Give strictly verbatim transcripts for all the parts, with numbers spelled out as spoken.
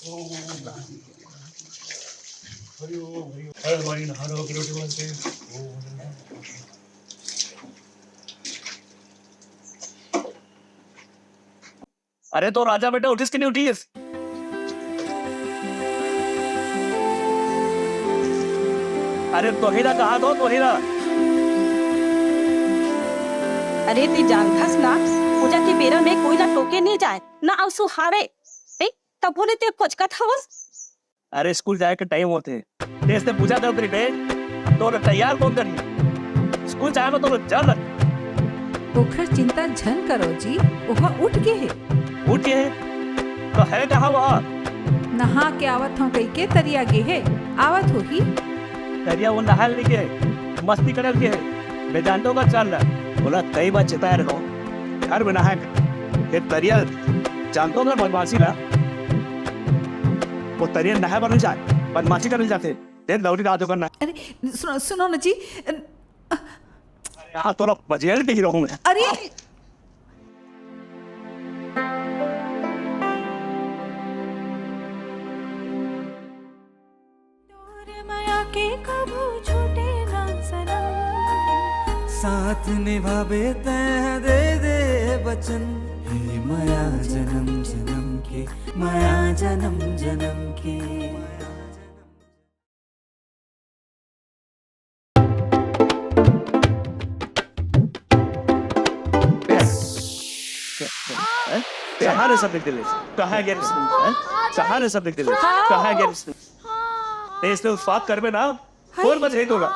अरे तो राजा बेटा, उठिस कि नहीं उठिस? अरे तोहिरा कहाँ तो तोहिरा? अरे ते जानथस ना, पूजा के बेरा में कोई ला टोके नहीं जाए, ना आंसू हावे। ए, तभो ले ते कोचकत हवस। अरे स्कूल जाए के टाइम होथे, तेज ते पूजा कर तेरी बे, तो तैयार कौन करी? स्कूल जाए में तो जल। ओखर चिंता झन करो जी, ओहा उठ गे हे। उठ गे हे? तो है कहाँ वह? नहा के आवत हूँ कही के तरिया गे हे, आवत होही। तरिया वो नहाए ले गे हे, मस्ती करे ले गे हे। मैं जानता हूँ चल रहा, बोला कई बार चेताया रहो, घर में नहाए। ये तरिया जानता हूँ मैं बदमाशी ला, वो तरिया नहाए बर नहीं जाए, बदमाशी करे ले जाथे। देख लौड़ी रात करना। अरे सुनो, सुनो ना जी। हाँ, तोला बजिया नहीं रखूँ मैं। अरे डोर मया के कभू छूटे ना सनम। साथ निभाबे तैं दे दे बचन। हे मया जनम जनम के, मया जनम जनम के। हैं? कहाँ रे सब निकले? कहाँ गए रे सब? हैं? कहाँ रे सब निकले? कहाँ गए रे सब? तेज से उत्पात करबे ना, और बच गई तोला।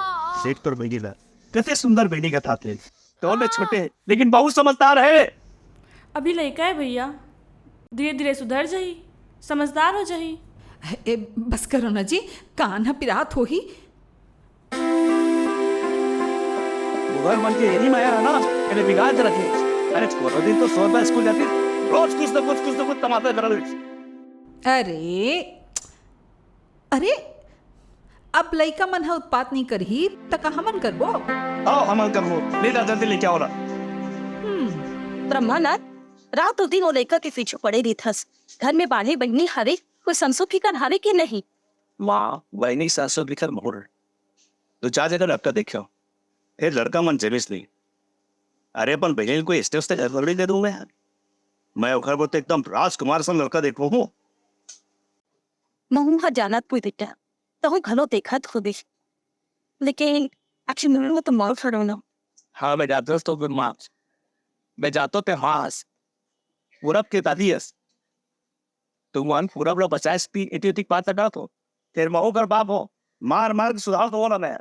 देख तोर बहिनी ला, कते सुंदर बहिनी का था तेज। तो मैं छोटे, लेकिन बहुत समझदार है। अभी लइका है भैया, धीरे धीरे सुधर जाही, समझदार हो जाही। ए, बस करो ना जी, कान ह पिरात होही। बुढ़र मन के यही माया है ना, एने बिगाड़ के रखे। अरे कोनो दिन तो सौ रुपया स्कूल जाती, रोज कुछ न कुछ, कुछ न कुछ तमाशा कर रही। अरे, अरे, अब लइका मन ह उत्पात नहीं करही, त का हमन करबो? आओ, हमन करबो। ले जा, जल्दी लेके आओ ना। हम्म। ब्रह्मानंद, रात दिन ओ लइका के पीछू पड़े रहिथस। घर में बाढ़े बहिनी हवे, कोई संसो फिकर हवे कि नहीं? माँ, बहिनी संसो फिकर मोर। तो जा जगह लड़का देखियो। फिर लड़का मन जमीस नहीं। अरे, अपन बहिनी कोई एस्ते उस्ते घर पकड़ी दे दूं मैं। मैं ओखर बर तो एकदम राजकुमार सन लड़का देखो हूँ। महू ह जानत पुई बेटा, तहूँ घलो देखत होबे, लेकिन आखिर मुंह में तो मार खड़ो ना। हाँ, मैं जातो तो फिर मार, मैं जातो ते हास, पूरब के दादी हस, तुमन पूरब ला बचाए से एती ओती बात लगा तो, फिर महू कर बाप हो, मार मार के सुधार तो ना मैं।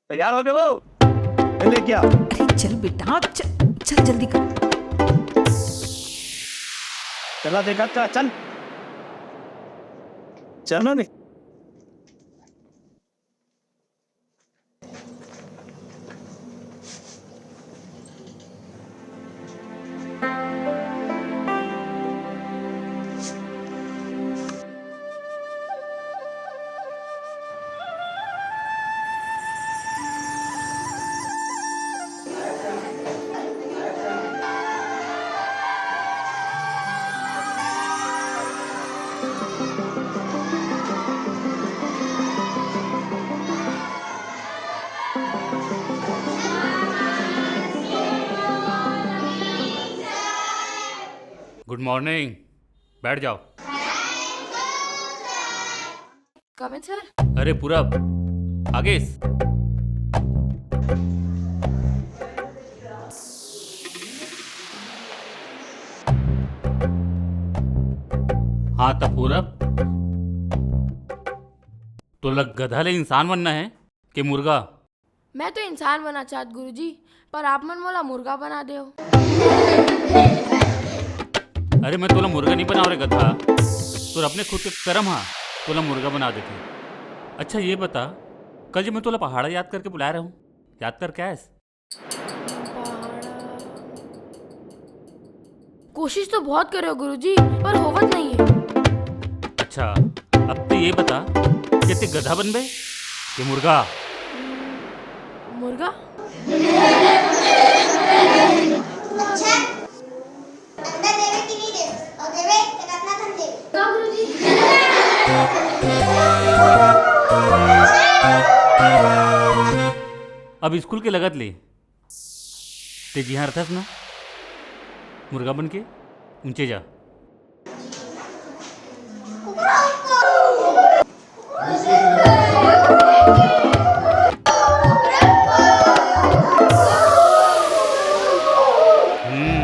तैयार हो गए वो? ले क्या? अरे चल बेटा, चल, चल जल्दी कर। चला देखा था, चल। चल ना नहीं। गुड मॉर्निंग। बैठ जाओ। कम इन सर। अरे पूरब, आगेस। हाँ त पूरब, तोला गधा ले इंसान बनना है कि मुर्गा? मैं तो इंसान बनना चाहत गुरुजी, पर आप मन मोला मुर्गा बना देव। अरे मैं तोला मुर्गा नहीं बनाव रे गधा, तोर अपने खुद के करम हा तोला मुर्गा बना देथे। अच्छा ये बता, कल जो मैं तोला पहाड़ा याद करके बुलाए रहूं, याद करके आयस? पहाड़ा। कोशिश तो बहुत करे हो गुरुजी, पर होवत नहीं है। अच्छा, अब तो ये बता कि ते गधा बनबे कि मुर्गा? मुर्गा। अच्छा, अंडा देवे कि नहीं देवे? और देवे तो कितना कन देवे? का गुरुजी? अब स्कूल के लगत ले ते जिहां रथस ना, मुर्गा बन के ऊंचे जा। हम्म,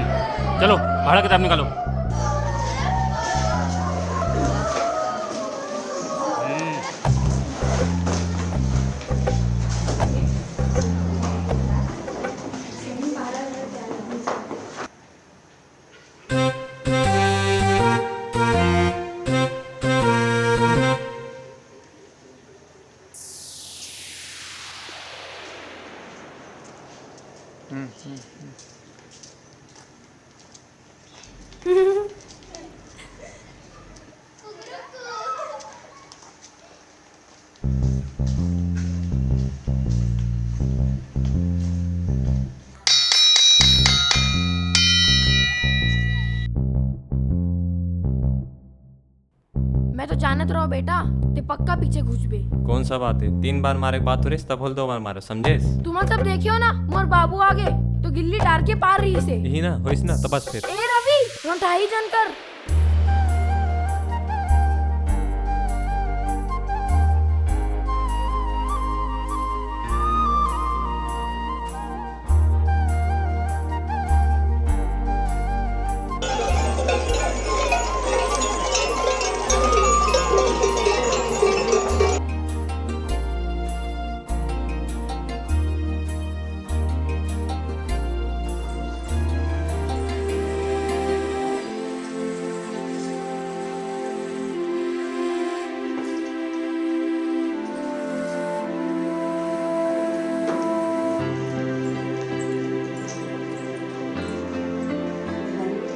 चलो, भाड़ा किताब निकालो। हम्म। मैं तो जानत रहो बेटा, ते पक्का पीछे घुसबे। कौन सा बात है? तीन बार मारे के बात हो रही, तब होल दो बार मारे, समझेस? तुमन सब देखे हो ना, मोर बाबू आगे तो गिल्ली डार के पार रही से। यही ना होइस ना, तब बस फिर। ए रवि, रोंठाई जन कर।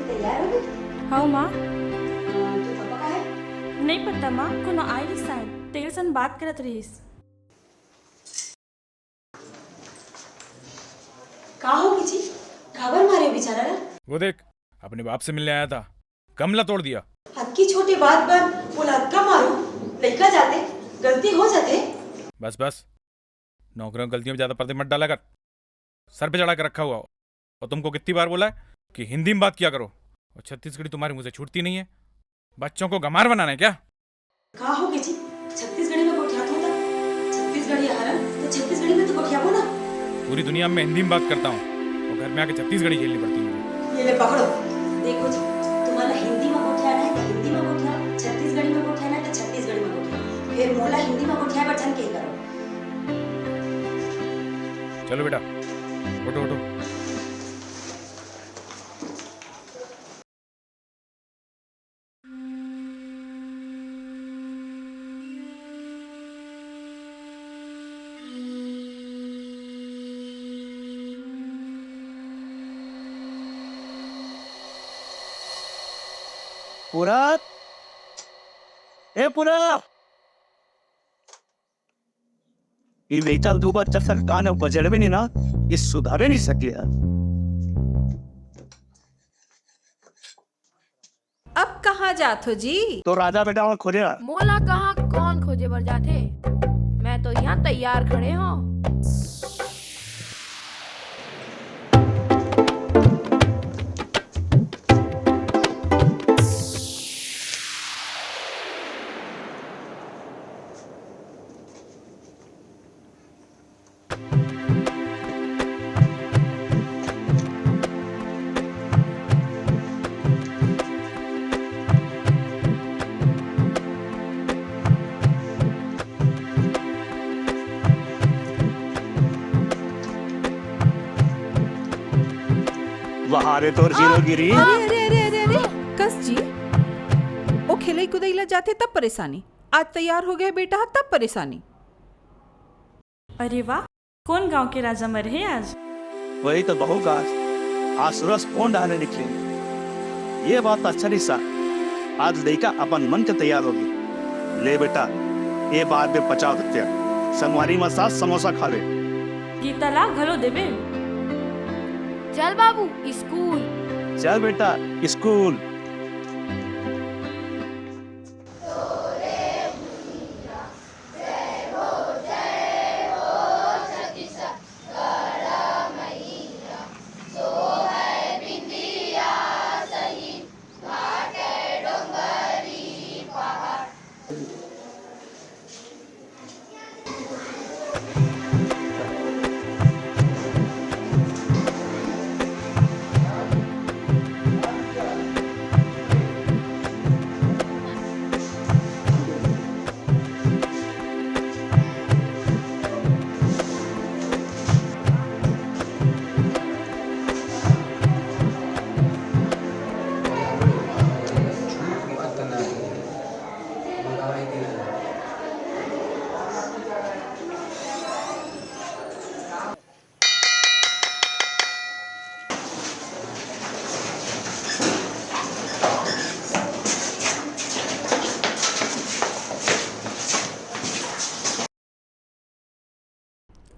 तैयार हो गई? हाँ माँ। अ, तोर पापा कहाँ है? नहीं पता माँ, कोनो आए रिहिस शायद, तेरे सन बात करत रहिस। का हो गे जी? काबर मारे हो बेचारा ला? वो देख, अपने बाप से मिलने आया था, गमला तोड़ दिया। अतकी छोटे बात बर ओला अतका मारो, लइका जाते, गलती हो जाते। बस बस, नौकरियों की गलतियों में ज्यादा पर्दे मत डाला कर। सर पे चढ़ा के रखा हुआ हो। और तुमको कितनी बार बोला है कि हिंदी में बात किया करो, और छत्तीसगढ़ी तुम्हारे मुंह से छूटती नहीं है। बच्चों को गंवार बनाना है क्या? का हो गे जी? छत्तीसगढ़ी में गोठियाथो त? छत्तीसगढ़िया हरन त छत्तीसगढ़ी में तो गोठियाबो ना। पूरी दुनिया में हिंदी में बात करता हूँ, वो घर में आके छत्तीसगढ़ी झेलनी पड़ती है मुझे। ये ले पकड़ो, देखो जी, तुम्हारा हिंदी में गोठियाना है तो हिंदी में गोठियाओ, छत्तीसगढ़ी में गोठियाना है तो छत्तीसगढ़ी में गोठियाओ। फिर मोला हिंदी में गोठियाए बर झन के करो। चलो बेटा, उठो उठो। पूरा, ए पूरा, ये लइका दू बच्चा सरकार ने बजड़बे नहीं ना, ये सुधारे नहीं सके यार। अब कहाँ जात हो जी? तो राजा बेटा वहाँ खोजे। मोला कहाँ कौन खोजे बर जाथे? मैं तो यहाँ तैयार खड़े हूँ। वाह रे तोर जीरो गिरी। अरे, अरे, अरे, अरे, अरे, कस जी, ओ खेलई कुदई ला जाथे तब परेशानी, आज तैयार हो गए बेटा तब परेशानी। अरे वाह, कोन गांव के राजा मरे हे आज? वही तो बहू का आज, आज सूरज कोन डाहर ले निकले। ये बात तो अच्छा नहीं सा, आज लइका अपन मन के तैयार होगे। ले बेटा, ये बार में पचास रुपया, संगवारी में साथ समोसा खा ले। गीता ला घलो देबे। चल बाबू, स्कूल। चल बेटा, स्कूल। जय हो, जय हो, छत्तीसगढ़।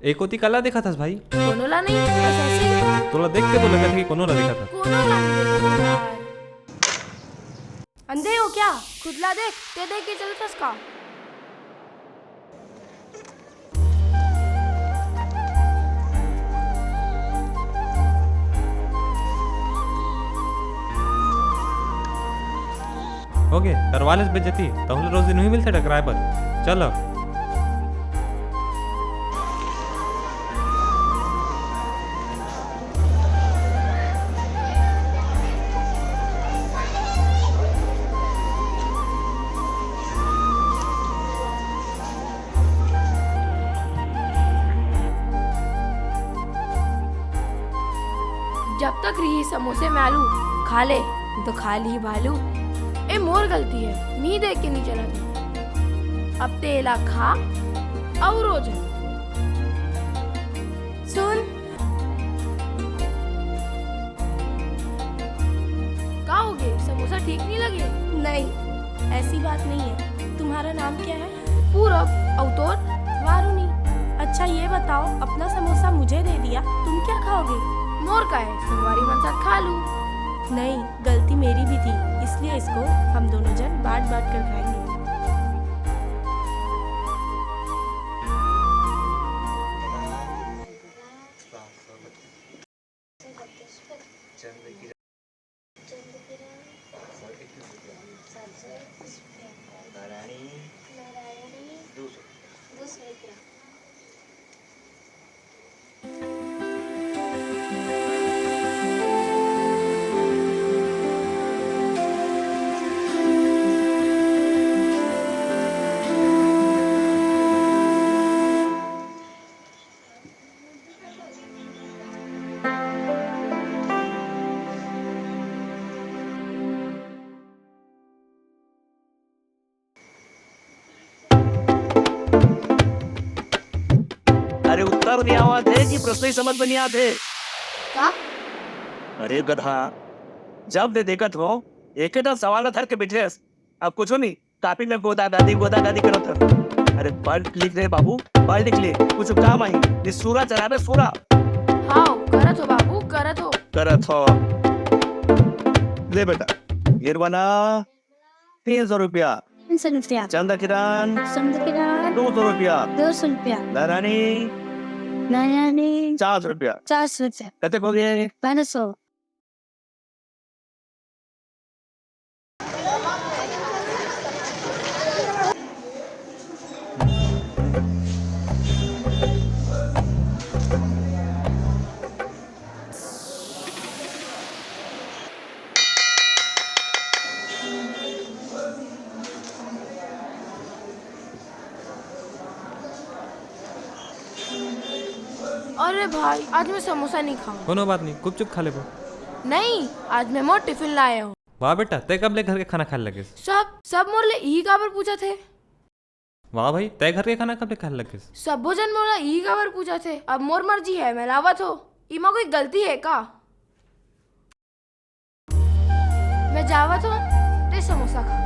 ए कोती काला देखत हस भाई? कोनो ला नहीं, बस ऐसे ही। तोला देख के तो लगत हे कि कोनो ला देखत हस। कोनो ला नहीं देखत हस। अंधे हो क्या? खुद ला देख, ते देख के चलत हस का? ओके, करवा लेस बेइज्जती, तहूँ ला रोज दिन उही मिलथे टकराए बर। चल अब। जब तक रही समोसे में आलू, खा ले, तो खा ली भालू। ए मोर गलती है, मी देख के नहीं चला था। अब तेला खा, अउ रोज सुन। का हो गए? समोसा ठीक नहीं लगे? नहीं, ऐसी बात नहीं है। तुम्हारा नाम क्या है? पूरब। अउ तोर? वारुणी। अच्छा, ये बताओ, अपना समोसा मुझे दे दिया, तुम क्या खाओगे? मोर का है, संगवारी मन साथ खा लूं। नहीं, गलती मेरी भी थी, इसलिए इसको हम दोनों जन बांट बांट कर खाएंगे। अरे उत्तर नहीं आवत हे कि प्रश्न ही समझ में नहीं आत हे? का? अरे गधा, जब ले देखत हो, एके ठन सवाल ल धर के बैठे हस। अब कुछो नहीं, कॉपी में गोदा गादी, गोदा गादी करत हस। अरे पढ़ लिख ले बाबू, पढ़ लिख ले, कुछ काम आही। ये सूरा चलाबे सूरा। हाव, करत हो बाबू, करत हो। करत हो। ले बेटा, गिरवाना तीन सौ रुपया। तीन सौ रुपया। चंदा किरण। चंदा किरण। दो सौ रुपया। दो सौ रुपया। नारायणी। नारायणी। चार सौ रुपया। चार सौ रुपया। कतेक हो गए? बारह सौ। अरे भाई, आज मैं समोसा नहीं खाऊं। कोनो बात नहीं, गुपचुप खा लेबो। नहीं, आज मैं मोर टिफिन लाए हूँ। वाह बेटा, तै कब ले घर के खाना खाए लगिस? सब, सब मोर ले इही काबर पूछत हे? वाह भाई, तै घर के खाना कब ले खाए लगिस? सबो जन मोला इही काबर पूछत हे? अब मोर मर्जी है, मैं लावत हो। इमा कोई गलती है का? मैं जावत हूँ, ते समोसा खा।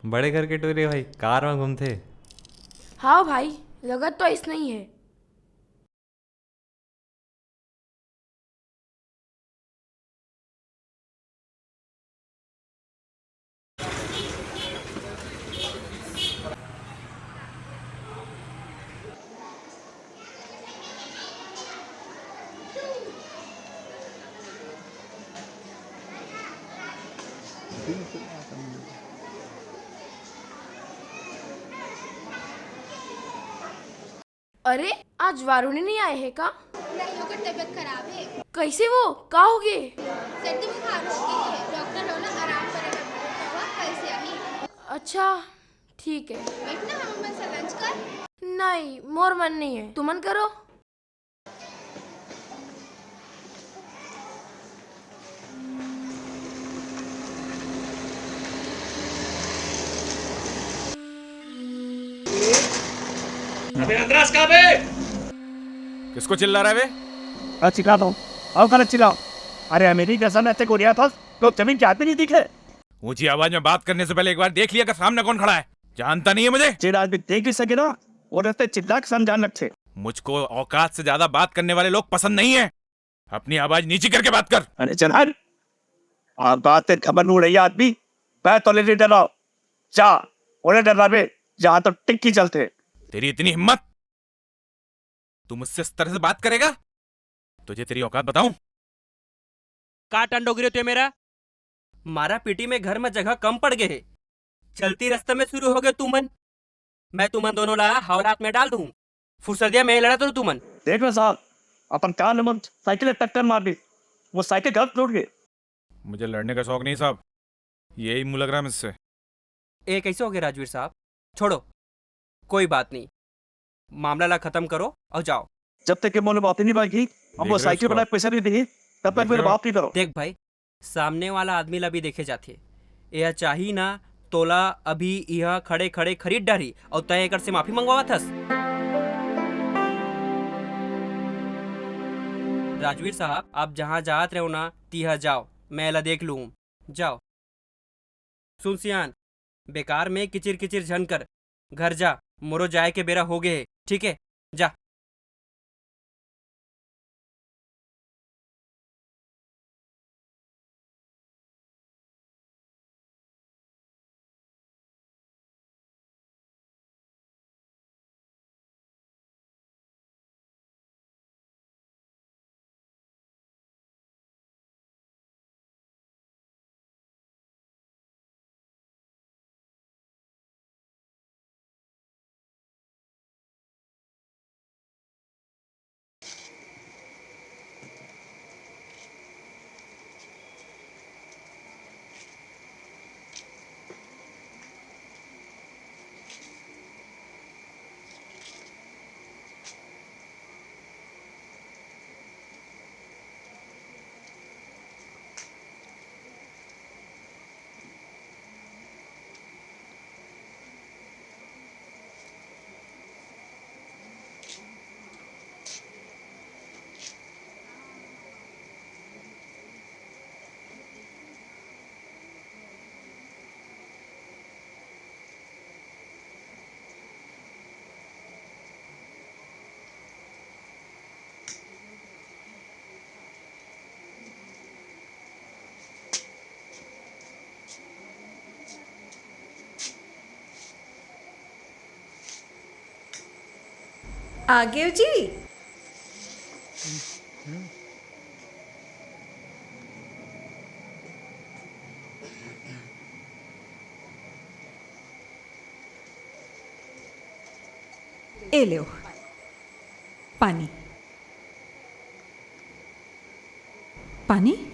बड़े घर के टूरी भाई, कार में घूमथे। हाँ भाई, लगत तो अइसने ही हे। अरे, आज वारुणी नहीं आए हे का? नहीं, ओकर तबीयत खराब हे। कइसे वो? का होगे? सर्दी बुखार होगे हे। डॉक्टर ह ना आराम करे बर बोले हे, कल से आही। अच्छा, ठीक हे। बइठ ना, हमन मन से लंच कर। नहीं, मोर मन नहीं हे, तुमन करो। अबे अंद्रास, कहाँ बे? किसको चिल्ला रहा है बे? हाँ, चिल्ला दो। आओ, गलत चिल्लाओ। अरे, अमेरिका से मैं ऐसे गोरिया था, तो जमीन के आदमी नहीं दिखे। ऊंची आवाज में बात करने से पहले एक बार देख लिया कि सामने कौन खड़ा है। जानता नहीं है मुझे। जे आदमी देख नहीं सके ना, वो रस्ते चिल्ला के समझान लगथे। मुझको औकात से ज्यादा बात करने वाले लोग पसंद नहीं है। अपनी आवाज नीची करके बात कर। अरे चल हट। और बात तेरे खबर में उड़ैया आदमी, मैं तो ले डराओ। जा, उन्हें डरावे, जहाँ तो टिक्की चलते। तेरी इतनी हिम्मत, तू मुझसे इस तरह से बात करेगा? तुझे तेरी औकात बताऊं? का टंडो गिरे तुए मेरा? मारा पीटी में घर में जगह कम पड़ गए हे। चलती रास्ता में शुरू हो गए तुमन। मैं तुमन दोनों ला हवलात में डाल दूं। फुर्सत दिया मैं लड़ा तो तुमन। देख लो साहब, अपन कार ले मोर साइकिल ले टक्कर मार दी, वो साइकिल घर टूट गई। मुझे लड़ने का शौक नहीं साहब, यही मुंह लग रहा है मुझसे। ए, कैसे हो गए राजवीर साहब? छोड़ो, कोई बात नहीं, मामला ला खत्म करो और जाओ। जब तक ये मोले वापस नहीं पाएगी, हम वो देख रहे हो साइकिल इसको? बना के पैसा नहीं देंगे, तब तक देख मेरे रहे हो? बाप नहीं करो। देख भाई, सामने वाला आदमी ला भी देखे जाथे। यह चाही ना, तोला अभी इहाँ खड़े-खड़े खरीद डारी और तय एकर से माफी मंगवावत हस। राजवीर साहब, आप जहाँ जात रहो ना, तिहा जाओ, मैं एला देख लूँ। जाओ। सुन सियान, बेकार में किचिर-किचिर झन कर, घर जा, मोरो जाए के बेरा हो गे हे, ठीक है? जा। आ गेव जी। ए लेव पानी। पानी।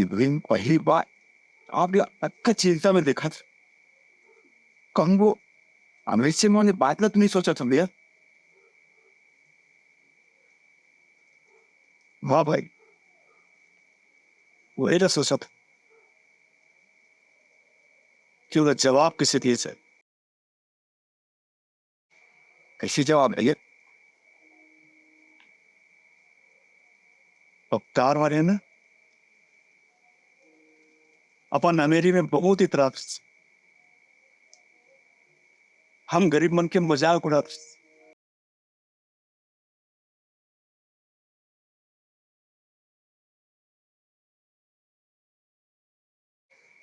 दिन पहली बार आप ये अतका चिंता में देखा था। कहूँ वो अमृत सिंह वाली बात ला तो नहीं सोचा था भैया? वाह भाई, वही ना सोचा था। क्यों ना जवाब किसे दिए सर? कैसे जवाब है ये? पक्कार वाले ना अपन अमेरी में बहुत इतराफ। हम गरीब मन के मजाक उड़ाफ।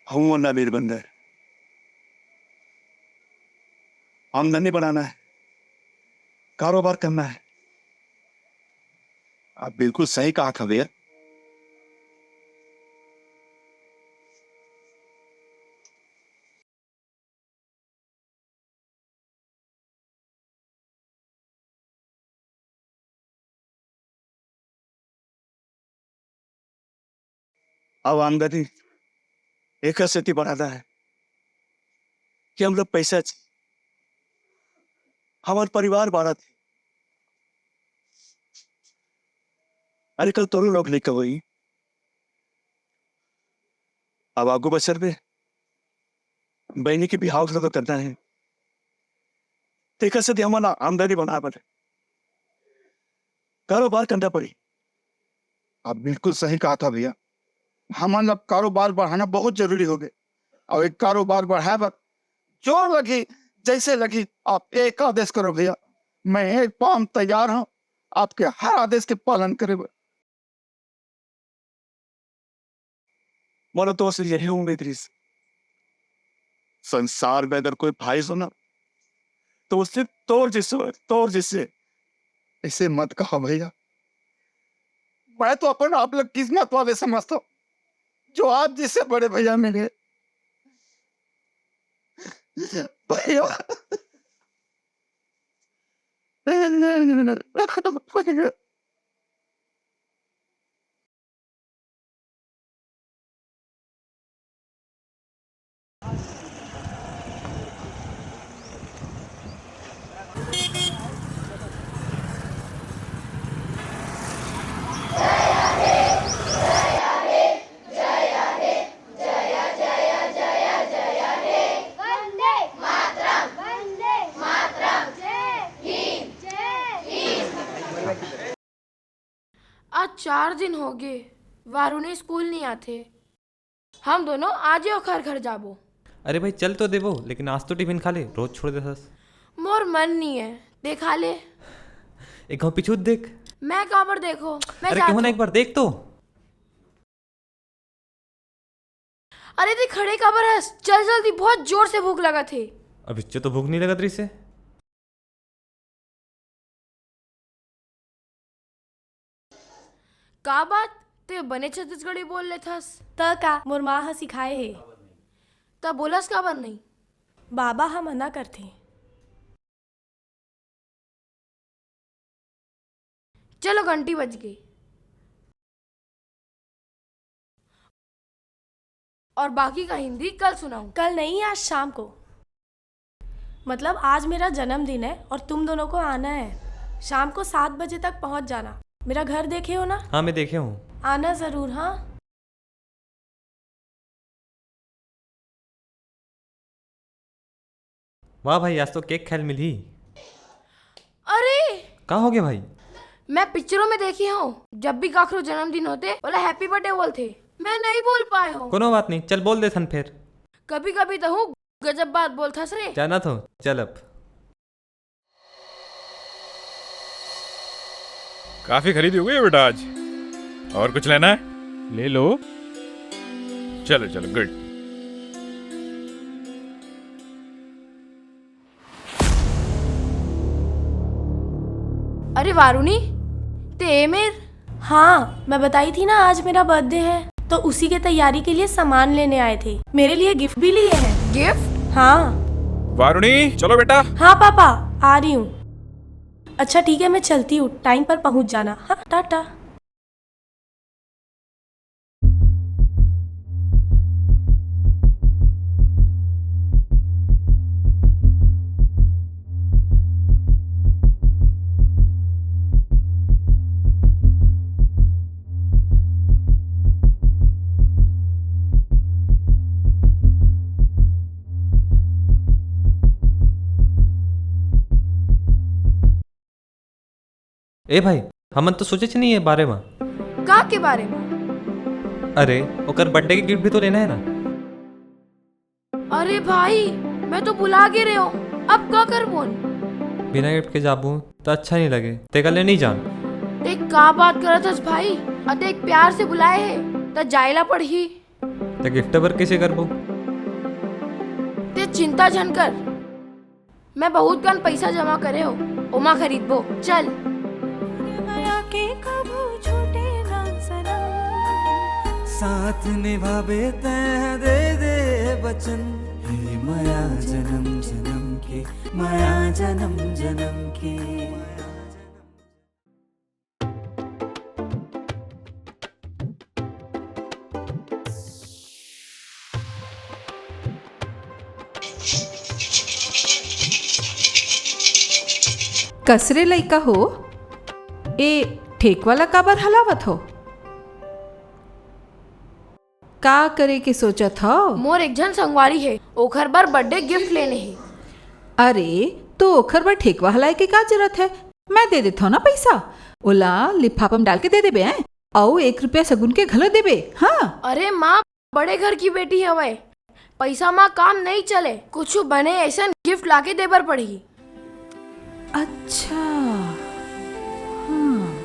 हूँ ना वीर बंदर, आमदनी बढ़ाना है, कारोबार करना है। आप बिल्कुल सही कहा था भैया। अब आमदनी एकर सेती बढ़ाता है कि हम लोग पैसा च-, हमार परिवार बाढ़त है। अरे कल तोरो लोग लेकर होई, अब आगू बचर बे बहनी के बिहाव घलो करना है, तेकर सेती हमन ला आमदनी बनाए बर कारोबार करना पड़ी। आप बिल्कुल सही कहा था भैया, हमन ला कारोबार बढ़ाना बहुत जरूरी हो गए। और एक कारोबार बढ़ाए बर जो लगी, जैसे लगी, आप एक आदेश करो भैया, मैं एक पाम तैयार हूँ आपके हर आदेश के पालन करे बर। मोला तो सिर्फ यही उम्मीद रहिस। संसार में अगर कोई भाई हो ना, तो वो सिर्फ तोर जैसे हो, तोर जैसे। ऐसे मत कहो भैया, मैं तो अपन आप लोग किस्मत वाले समझता हूँ, जो आप जैसे बड़े भैया मिले। भैया। आज चार दिन हो गए, वारुणी स्कूल नहीं आथे। हम दोनों आज ही ओखर घर जाबो। अरे भाई, चल तो देबो, लेकिन आज तो टिफिन खा ले, रोज छोड़ देथस। मोर मन नहीं है, देखा ले। एक घाव पीछू देख। मैं काबर देखो, मैं अरे जात कहूँ ना, हूँ। एक बार देख तो। अरे दी, खड़े काबर हस? चल जल्दी, बहुत जोर से भूख लगत हे। अभी तो भूख नहीं लगत रहिसे। का बात, ते बने छत्तीसगढ़ी बोल लेथस। त का, मोर माँ ह सिखाए हे। त बोलस काबर नहीं? बाबा ह मना करथे। चलो, घंटी बज गई। और बाकी का हिंदी कल सुनाऊं। कल नहीं, आज शाम को। मतलब, आज मेरा जन्मदिन है और तुम दोनों को आना है। शाम को सात बजे तक पहुंच जाना। मेरा घर देखे हो ना? हाँ, मैं देखे हूँ। आना जरूर, हाँ। वाह भाई, आज तो केक खाए ल मिलही। अरे, का हो गया भाई? मैं पिक्चरों में देखी हूँ, जब भी काकरो जन्मदिन होथे, ओला happy birthday बोलथे। मैं नहीं बोल पाए हूँ। कोनो बात नहीं, चल बोल देथन फेर। कभी कभी तो हूँ गजब बात बोलथस रे। जाना तो, चल अब। काफी खरीदी हो गई है बेटा आज। और कुछ लेना है? ले लो। चलो, चलो, गुड। अरे वारुणी, ते ए मेर? हाँ, मैं बताई थी ना आज मेरा बर्थडे है, तो उसी के तैयारी के लिए सामान लेने आए थे। मेरे लिए गिफ्ट भी लिए हैं। गिफ्ट? हाँ। वारुणी, चलो बेटा। हाँ पापा, आ रही हूँ। अच्छा ठीक है, मैं चलती हूँ, टाइम पर पहुँच जाना। हाँ, टाटा। ए भाई, हमन तो सोचेच नहीं ये बारे में। का के बारे में? अरे, ओकर बर्थडे के गिफ्ट भी तो लेना है ना। अरे भाई, मैं तो भुला गे रेहेंव। अब का करबोन? बिना गिफ्ट के जाबो त अच्छा नहीं लगे। तेकर ले नहीं जान। ते का बात करत हस भाई? अतेक प्यार से बुलाए हे, त जाए ला पड़ही। त गिफ्ट बर कइसे करबो? ते चिंता झन कर, मैं बहुत कन पइसा जमा करे हों, ओमा खरीदबो। चल। मया के कभू छूटे ना सनम। साथ निभाबे तैं दे दे बचन। हे मया जनम जनम के, मया जनम जनम के। कस रे लइका हो, ए ठेकवा ला काबर हलावत हो? का करे के सोचत हव? मोर एक झन संगवारी हे, ओखर बर बर्थडे गिफ्ट लेने हे। अरे, तो ओखर बर ठेकवा हलाए के का जरूरत हे? मैं दे देथव ना पइसा, ओला लिफाफा म डाल के दे देबे, हैं? अउ एक रुपया सगुन के घलो देबे, हाँ? अरे माँ, बड़े घर की बेटी हवय, पइसा म काम नइ चले, कुछु बने अइसन गिफ्ट लाके दे बर पड़ही। अच्छा, हाँ।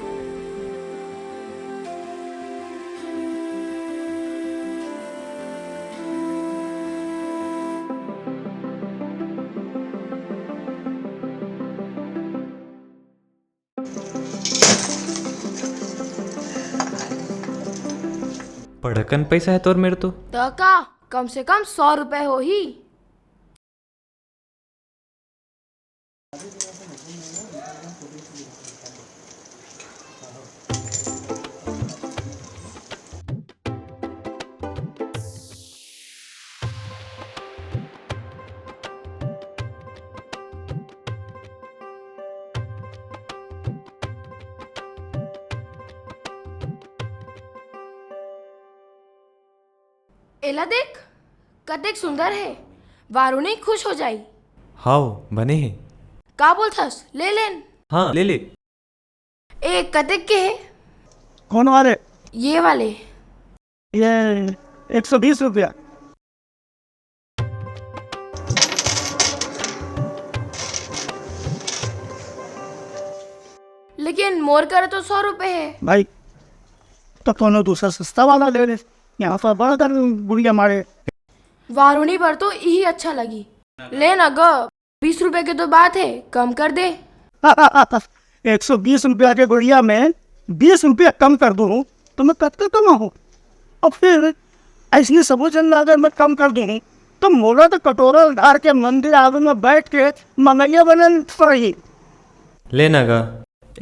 बड़कन पइसा हे तोर मेर तो। त का, कम से कम सौ रुपए होही। एला देख, कतेक सुंदर हे। वारुणी खुश हो जाई। हाव, बने हे। का बोलथस? ले लेन। हाँ, ले ले। ए, कतेक के हे? कौन वाले? ये वाले। ये एक सौ बीस रुपया। लेकिन मोर करा तो सौ रुपए हे। भाई, तो कोनो दूसरा सस्ता वाला ले ले। यहाँ पर बड़ा कर गुड़िया मारे। वारुणी बर तो इही अच्छा लगी। ले ना ग, बीस रुपए के तो बात हे, कम कर दे। एक सौ बीस रुपया के गुड़िया में बीस रुपया कम कर दूँ, तो मैं कतका कमाहूँ? और फिर अइसने सबो झन ला अगर मैं कम कर दूँ, तो मोला तो कटोरा उधार के मंदिर आगू में बैठ के मंगइया बनन पड़ही। ले ना गा,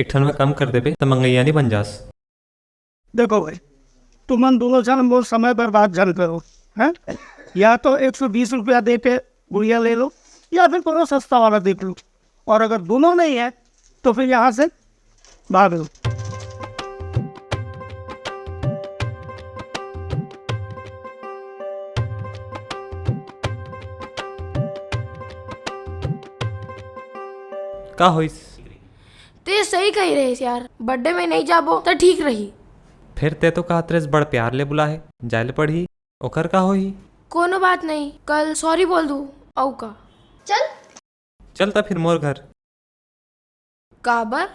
एक ठन में कम कर देबे, त मंगइया नहीं बन जास। देखो भाई, तुमन दोनों झन मोर समय बर्बाद झन करो, हैं? या तो एक सौ बीस रुपया दे के गुड़िया ले लो, या फिर कोनो सस्ता वाला देख लो, और अगर दोनों नहीं है, तो फिर यहाँ से भाग लो। का होइस? ते सही कही रहिस यार, बर्थडे में नहीं जाबो त ठीक रही। फिर ते तो कहत रहिस बड़ प्यार ले बुला हे, जाए ले पड़ही, ओकर का होही? कोनो बात नहीं, कल सॉरी बोल दू, अऊ का। चल। चल त फिर मोर घर। काबर?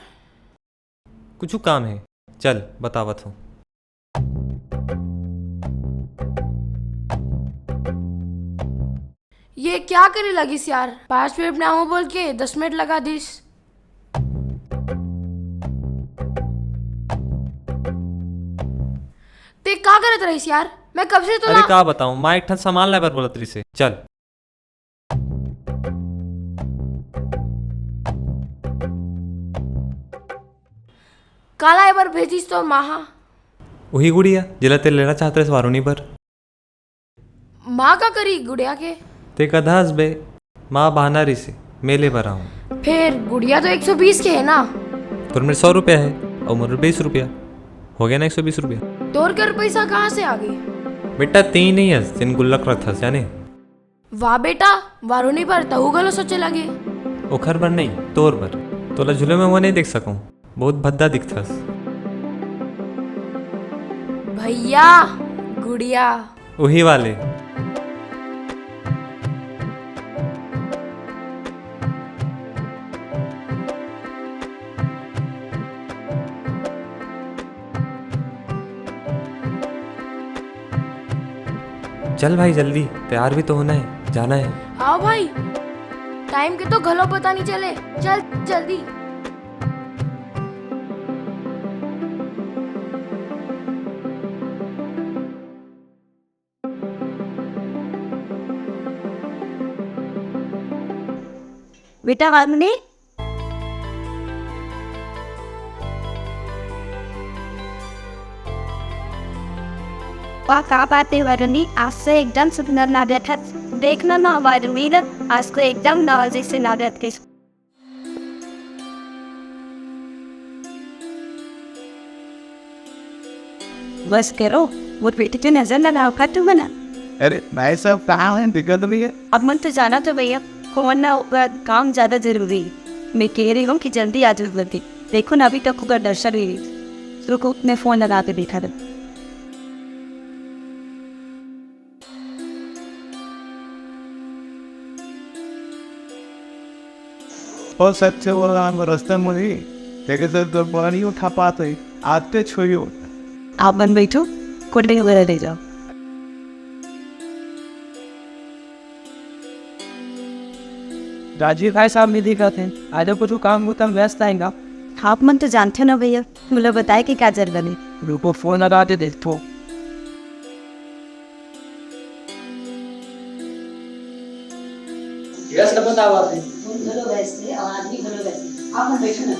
कुछु काम हे, चल बतावत हूँ। ये क्या करे लगिस यार? पाँच मिनट में आऊँ बोल के दस मिनट लगा दिस। ते का करत रहिस यार? मैं कब से तो अरे ना का बताऊं, माँ एक ठन सामान लाए बर बोलत रहिस हे। चल। का लाए बर भेजिस तोर माँ हा? उही गुड़िया, जेला ते लेना चाहत रहिस वारुणी बर। माँ का करी गुड़िया के? ते कदहस बे, माँ बहाना रहिस हे, मैं ले बर आहूँ। फेर गुड़िया तो एक सौ बीस के हे ना? तोर मेर सौ रुपया हे, अउ मोर बीस रुपया। हो गया ना एक सौ बीस रुपया। तोर कर पैसा कहाँ से आ गई? बेटा, तें ही नहीं हस, जेन गुल्लक रखथस, जाने? वाह बेटा, वारुणी बर तहू घलो सोचे लगे। ओखर बर नहीं, तोर बर। तोला झूले में वो नहीं देख सकूं। बहुत भद्दा दिखथस। भैया, गुड़िया। उही वाले। चल भाई, जल्दी, तैयार भी तो होना है, जाना है। हाँ भाई, टाइम के तो घलो पता नहीं चले। चल जल्दी। बेटा वारुणी, वाह, का बात है वारुणी, आज तो एकदम सुंदर लागत है। देखना ना वारुणी ना, आज तो एकदम नवाजी से लागत है। बस करो, मोर बेटी के नजर लगाओ का तुमन। अरे भाई साहब, कहाँ है? दिक्कत नहीं है। अब मन तो जाना तो भैया, फोन ना होगा, काम ज्यादा जरूरी है। मैं कह रही हूँ कि जल्दी आ जाओ जल्दी। देखो ना, अभी तक होगा दर्शन ही नहीं। रुको, मैं फोन लगा के देखा दे। हो सच्चे बोला, हम रस्ते में ही देखे तो तो बड़ा नहीं उठा पाते, आते छोइयो। आप मन बैठो, कोल्ड ड्रिंक वगैरह ले जाओ। राजीव भाई साहब नहीं दिखत हे, आज कुछ काम होता व्यस्त आएगा। आप मन तो जानते हो ना भैया, मुला बताए कि क्या जरूरत है। रुको, फोन लगा के देखो। व्यस्त बतावा थे। फोन घलो व्यस्त है और आदमी घलो व्यस्त है। आप मन बैठो ना।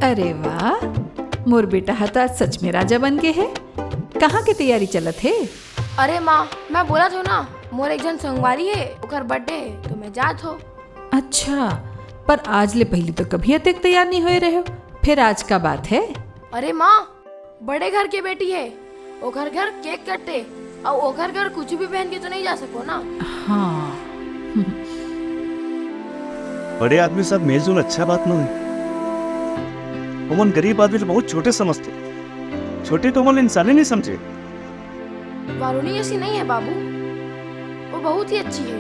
अरे वाह, मोर बेटा ह त आज सच में राजा बन गे हे। कहाँ के तैयारी चलत हे? अरे माँ, मैं बोलत हूँ ना, मोर एक झन संगवारी हे, ओकर बर्थडे हे, तो मैं जात हो। अच्छा, पर आज ले पहिली तो कभी अतेक तैयार नहीं होए रहे हो, फिर आज का बात है? अरे माँ, बड़े घर के बेटी हे, ओकर घर केक कटे, अउ ओकर घर कुछ भी पहन के तो नहीं जा सको ना। हाँ। बड़े आदमी सब मेलजोल अच्छा बात नोहे। ओमन गरीब आदमी ल बहुत छोटे समझथे। छोटे तो ओमन ल इंसाने नहीं समझे। वारुणी ऐसी नहीं है बाबू, वो बहुत ही अच्छी है।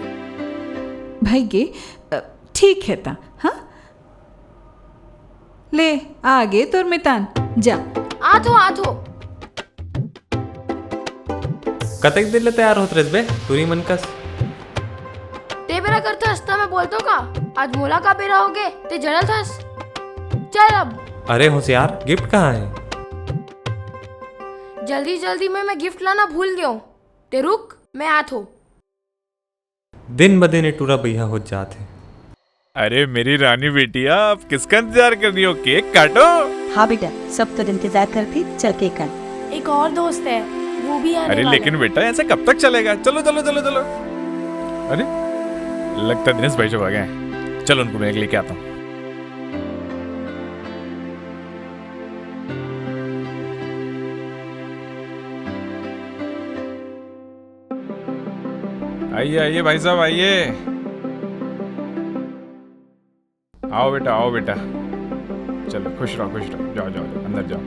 भाई गे, अ, ठीक है ता, हाँ? ले, आ गे तोर मितान, जा। आथो, आथो। कतेक देर ले तैयार होत रहिस बे, टूरी मन कस? ते बेरा करथस त मैं बोलतो का? आज मोला का बेरा हो गे, ते जलत हस। चल अब। अरे होशियार, गिफ्ट कहाँ है? जल्दी जल्दी में मैं गिफ्ट लाना भूल गयो। ते रुक, मैं आथो। दिन ब दिन ए टूरा बइहा होत जात हे। अरे मेरी रानी बिटिया, अब किसका इंतजार कर रही हो? केक काटो। हाँ बेटा, सब तो इंतजार करती, चल केक काट। एक और दोस्त है, वो भी आने अरे वाला लेकिन है। बेटा, ऐसे कब तक चलेगा? चलो चलो चलो चलो। अरे, लगता है दिनेश भाई साहब आ गए हैं। चलो उनको मैं लेके आता हूँ। आइए आइए भाई साहब, आइए। आओ बेटा, आओ बेटा। चलो, खुश रहो, खुश रहो। जाओ जाओ जाओ, अंदर जाओ।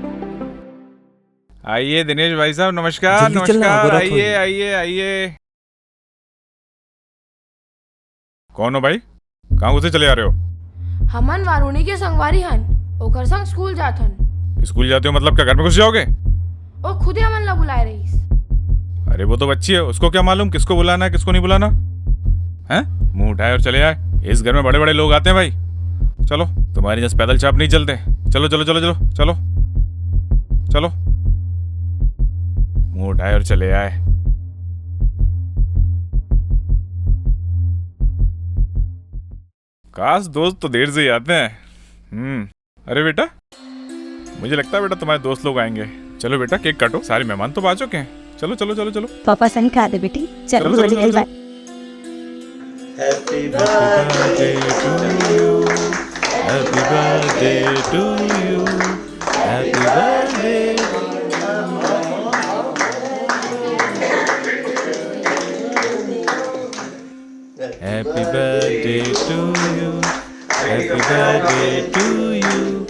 आइए दिनेश भाई साहब, नमस्कार। जल्दी चलना, नमस्कार। गोरा आइए थोड़ी। आइए आइए। कौन हो भाई? कहाँ घुसे चले आ रहे हो? हमन वारुणी के संगवारी हन, ओकर संग स्कूल जात हन। स्कूल जाते हो मतलब क्या घर में घुस जाओगे? ओ खुदे हमन ला बुलाए रहीस। अरे वो तो बच्ची है, उसको क्या मालूम किसको बुलाना है, किसको नहीं बुलाना। हैं? मुंह उठाए और चले आए। इस घर में बड़े बड़े लोग आते हैं भाई। चलो, तुम्हारी जैसे पैदल चाप नहीं चलते। चलो चलो चलो चलो चलो चलो। मुंह उठाए और चले आए। काश दोस्त तो देर से ही आते हैं। हम्म। अरे बेटा, मुझे लगता है बेटा तुम्हारे दोस्त लोग आएंगे। चलो बेटा, केक काटो, सारे मेहमान तो आ चुके हैं। चलो चलो चलो चलो। पापा सही कहा थे बेटी, चलो चलो, थोड़ी चलो, देर चलो। बाद। Happy birthday to you. Happy birthday to you. Happy birthday. Happy birthday to you. Happy birthday to you.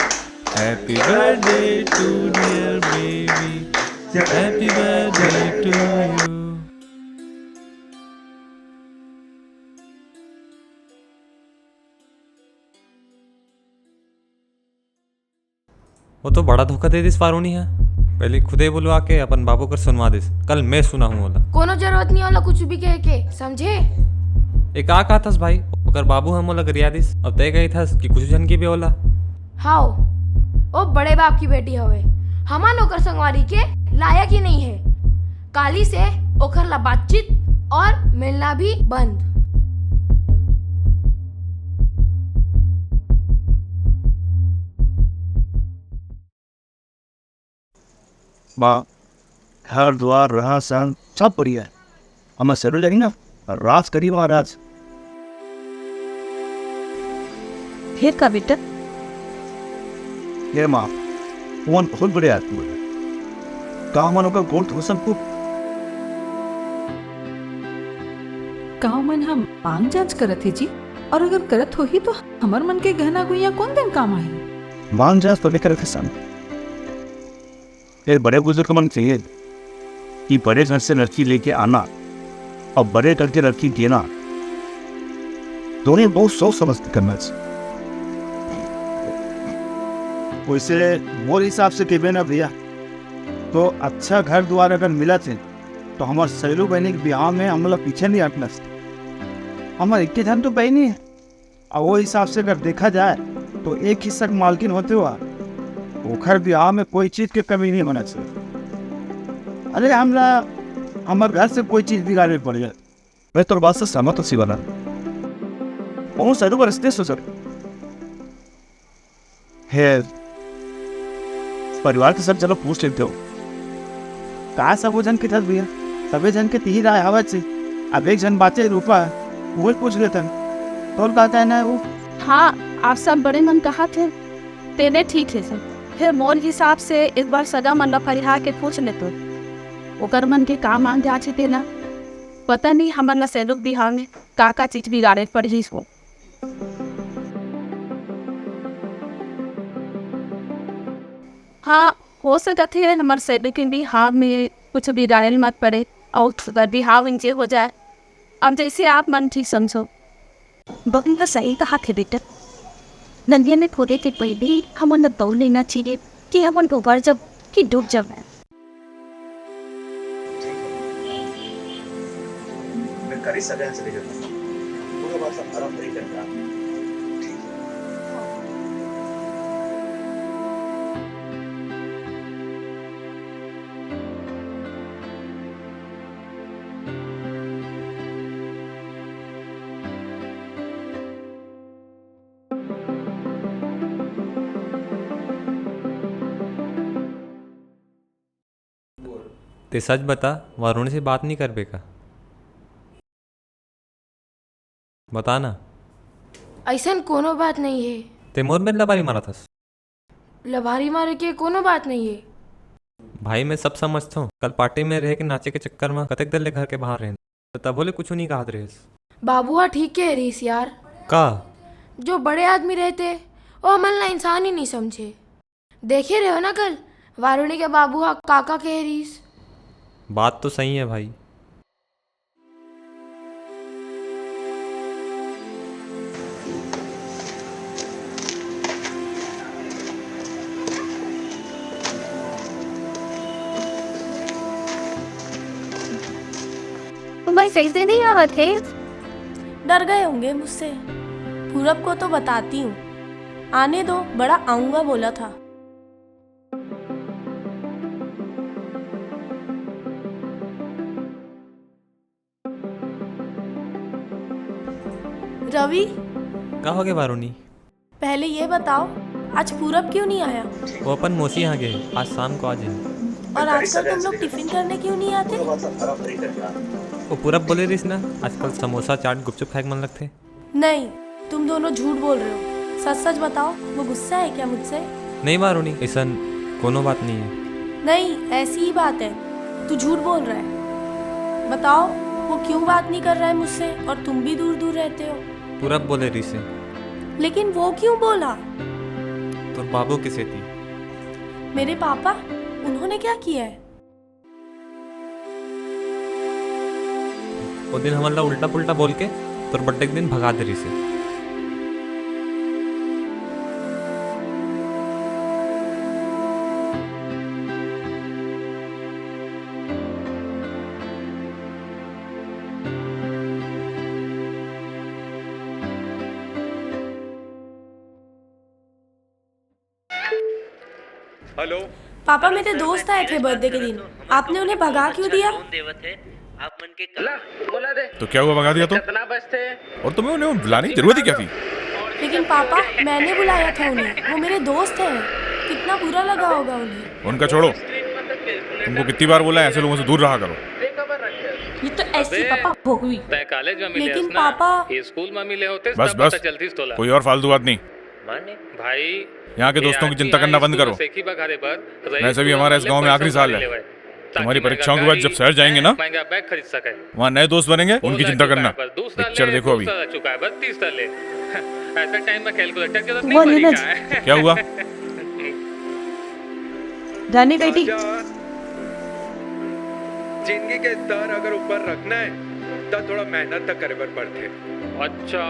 Happy birthday to dear baby. Happy birthday to you. वो तो बड़ा धोखा दे दिस वारुणी ह। पहले खुदे बुलवा के अपन बाबू कर सुनवा दिस। कल मैं सुनाहूं ओला। कोनो जरूरत नहीं ओला कुछ भी कहे के, समझे? ए का कहत हस भाई? ओकर बाबू ह मोला गरिया दिस। अब तय कहित हस कि कुछ झन के भी ओला। हाओ, ओ बड़े बाप की बेटी हवे। हमन ओकर संगवारी के लायक ही नहीं है। काली से ओकर ला बातचीत और मिलना भी बंद। माँ, घर दुआर रहन सहन सब बढ़िया है। हमर सरू जानी ना, राज करी महाराज। फिर का बेटा? ये माँ, ओमन बहुत बड़े आदमी है। का हमन ओकर गोड़ धो सकबो? का ओमन ह मांग जांच करत हे जी? और अगर करत होही तो हमर मन के गहना गुइया कोन दिन काम आही? मांग जांच तो नहीं करत हे सन। फिर बड़े बुजुर्ग मन कहिए कि बड़े घर से लड़की लेके आना और बड़े घर के लड़की देना, दोनों बहुत सोच समझ के करना चाहिए। वैसे मोर हिसाब से कहिबे ना भैया, तो अच्छा घर दुआर अगर मिलत हे, तो हमर सैलू बहिनी के बिहाव में हमला पीछे नहीं हटना चाहिए। हमर इक्के झन तो बहिनी है, और वो हिसाब से अगर देखा जाए, तो एक हिस्सा के मालकिन होते हुआ ओखर बिहाव में कोई चीज के कमी नहीं होना चाहिए। अरे, हमला हमर घर से कोई चीज बिगाड़े पड़ जाए। मैं तोर बात से सहमत हूँ शिवानंद। ओहू सैलू बर अइसने सोचत हे। परिवार के सब चलो पूछ लेते हो। का सबो झन के थस भैया? सबे झन के तिही राय हवत से। अब एक झन बाचे रूपा, उहे पूछ लेथन। तोर का कहना है वो? हाँ, आप सब बड़े मन कहत हे, तेने ठीक हे सब। फिर मोर हिसाब से एक बार सगा मन ला फरिहा के पूछ लेतो। ओकर मन के का मांग जांच हे तेना। पता नहीं हमन ला सैलू के बिहाव में का का चीज बिगाड़े पड़ही हो। हाँ, हो सकत हे हमर सैलू के बिहाव में कुछ बिगाड़े ल मत पड़े और ओकर बिहाव इंजे हो जाए। अब जैसे आप मन ठीक समझो। बहू ह सही कहत हे बेटा, नदिया में कूदे के पहिली हमन ल दौड़ लेना चाहिए कि हमन डूबत जाबो कि डूब जाबो। मैं कल ही सगन चले जाता हूँ। पूरा बात हमारा फ्री करता। ठीक है। ते सच बता, वारुणी से बात नहीं करबे का? बता ना। अइसन कोनो बात नहीं हे। ते मोर मेर लबारी मारत हस। लबारी मारे के कोनो बात नहीं हे। भाई, मैं सब समझथों। कल पार्टी में रह के नाचे के चक्कर में कतेक देर ले घर के बाहर रहेन, त तभो ले कुछु नहीं कहत रहेस। बाबू हा ठीक कहे रहिस यार। का? जो बड़े आदमी रहते, वो हमन ला इंसान ही नहीं समझे। देखे रहे हो ना कल, वारुणी के बाबू हा का का कहे रहिस। बात तो सही है भाई। भाई, सही से नहीं आवत हे। डर गए होंगे मुझसे। पूरब को तो बताती हूँ। आने दो, बड़ा आऊंगा बोला था। रवि। का हो गया वारुणी? पहले ये बताओ, आज पूरब क्यों नहीं आया? वो अपन मौसी यहाँ गए, आज शाम को आ जाए। और आजकल तुम लोग टिफिन करने क्यों नहीं आते? वो पूरब बोले रहिस ना, आजकल समोसा, चाट, गुपचुप खाए के मन लगथे। नहीं, तुम दोनों झूठ बोल रहे हो। सच सच बताओ, वो गुस्सा है क्या मुझसे? नहीं माँ रोनी, ऐसन कोनो बात नहीं है। नहीं, ऐसी ही बात है। तू झूठ बोल रहा है। बताओ, वो क्यों बात नहीं कर रहा है मुझसे और तुम भी दूर दूर रहते हो? पूरब बोले रहिसे। लेकिन वो क्यों बोला? तोर बाबू के सेती। मेरे पापा? उन्होंने क्या किया है? वो दिन हमन ला उल्टा पुल्टा बोल के तोर बर्थडे के दिन भगा दे रहिसे। हेलो। पापा, मेरे दोस्त आए थे बर्थडे के दिन, आपने उन्हें भगा क्यों दिया? आप मन के ला, बोला दे। तो क्या हुआ, भगा दिया तो? कितना बजते? और तुम्हें उन्हें बुलाने की जरूरत ही क्या थी? लेकिन पापा, मैंने बुलाया था उन्हें, वो मेरे दोस्त हैं। कितना बुरा लगा होगा उन्हें। उनका छोड़ो, तुमको कितनी बार बोला है ऐसे लोगों से दूर रहा करो। ये तो ऐसी पापा भोगवी। तय कॉलेज में मिले लेकिन हस ना, पापा ये स्कूल में मिले होते बस, तब बस। पता चलती तोला। कोई और फालतू बात नहीं। माने भाई, यहाँ के दोस्तों की चिंता करना बंद करो। वैसे भी हमारा इस गांव में आखिरी साल है। तुम्हारी परीक्षाओं के बाद जब शहर जाएंगे ना, महंगा बैग खरीद सके। वहाँ नए दोस्त बनेंगे, उनकी चिंता करना। पिक्चर देखो अभी। चुका है बत्तीस साल है। ऐसा टाइम में कैलकुलेटर के साथ नहीं बनेगा। क्या हुआ? रानी बेटी। जिंदगी के स्तर अगर ऊपर रखना है, तो थोड़ा मेहनत तक करे बर पड़थे। अच्छा।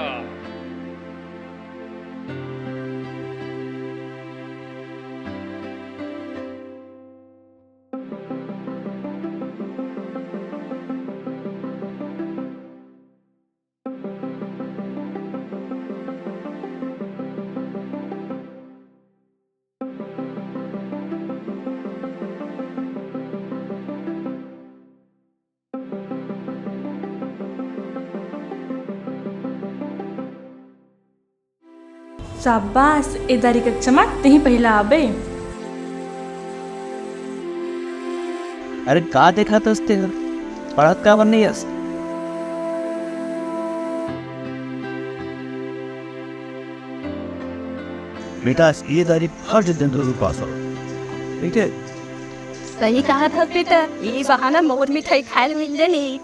शाबाश, ए दारी कक्षा मा तेही पहिला आबे। अरे का देखत हस तें? पढ़त काबर नइ हस? बेटा, ये दारी फर्स्ट दिन तो पास हो। ठीक है? सही कहा था बेटा, ये बहाना मोर मिठाई खाए मिल जानी।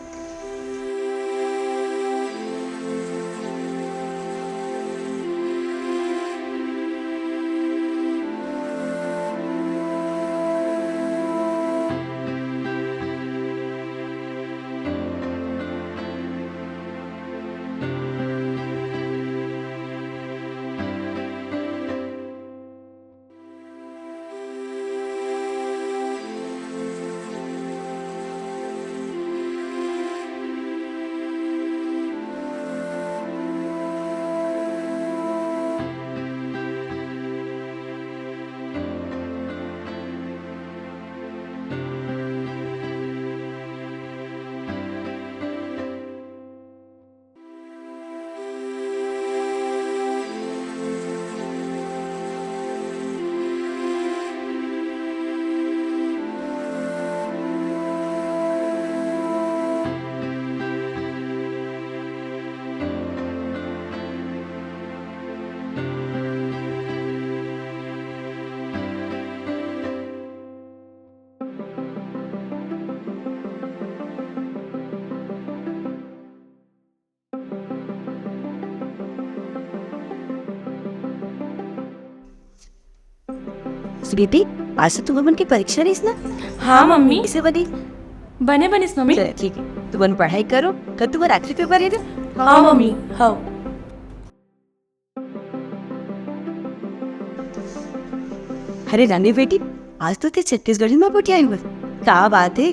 स्वीटी, आज तो तुमन के परीक्षा रहिस ना? हाँ, मम्मी। कइसे बनिस? बने बनिस, मम्मी। चल, ठीक है। तुमन पढ़ाई करो, कल तुम्हर आखिरी पेपर हे ना? हाँ, मम्मी। हाँ। अरे रानी बेटी, आज तो तें छत्तीसगढ़ी मा गोठियाए हस। का बात हे?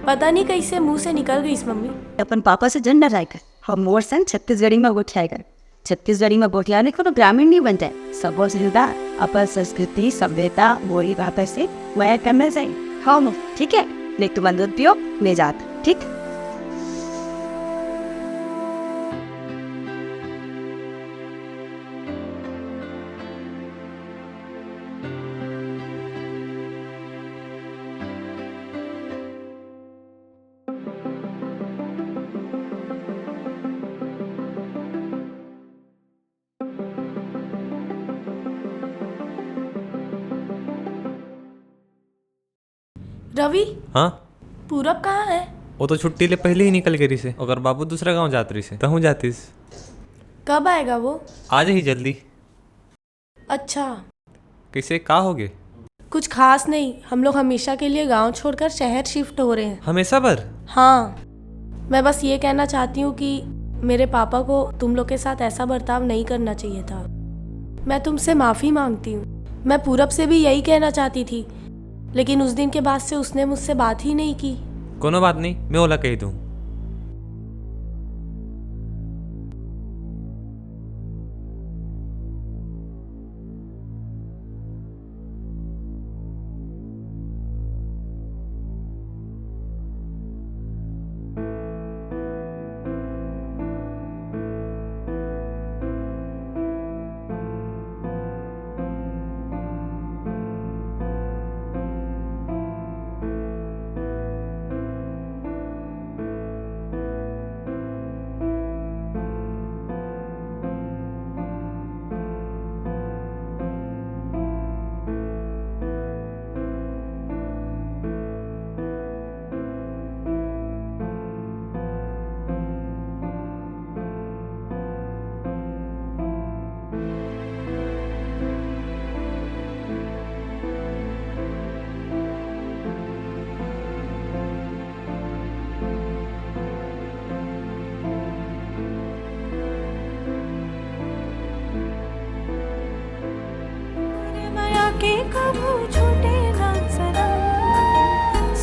पता नहीं कइसे मुंह से निकल गइस, मम्मी। अपन पापा से झन डराए कर। हम मोर संग छत्तीसगढ़ी मा गोठियाए कर। छत्तीसगढ़ी मा गोठियाए ले कोनो ग्रामीण नइ बन जाए। सबो से जुदा अपन संस्कृति, सभ्यता, बोली भाखा से मया करना चाहिए। हाँ, ठीक है? ले तुमन दूध पियो, मैं जात, ठीक? रवि, हाँ? पूरब कहाँ है? वो तो छुट्टी ले पहले ही निकल गे रिसे, ओकर बाबू दूसरा गांव जात रिसे, तहूँ जातिस। कब आएगा वो? आ जाही जल्दी। अच्छा, कैसे, का हो गे? कुछ खास नहीं। हम लोग हमेशा के लिए गांव छोड़कर शहर शिफ्ट हो रहे हैं। हमेशा बर? हाँ, मैं बस ये कहना चाहती हूँ कि मेरे पापा को तुम लोग के साथ ऐसा बर्ताव नहीं करना चाहिए था। मैं तुमसे माफ़ी मांगती हूँ। मैं पूरब से भी यही कहना चाहती थी, लेकिन उस दिन के बाद से उसने मुझसे बात ही नहीं की। कोनो बात नहीं, मैं ओला कही दूँ।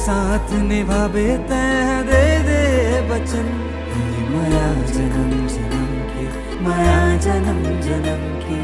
साथ निभाबे तैं दे दे बचन, ये मया जनम जनम के, मया जनम जनम के।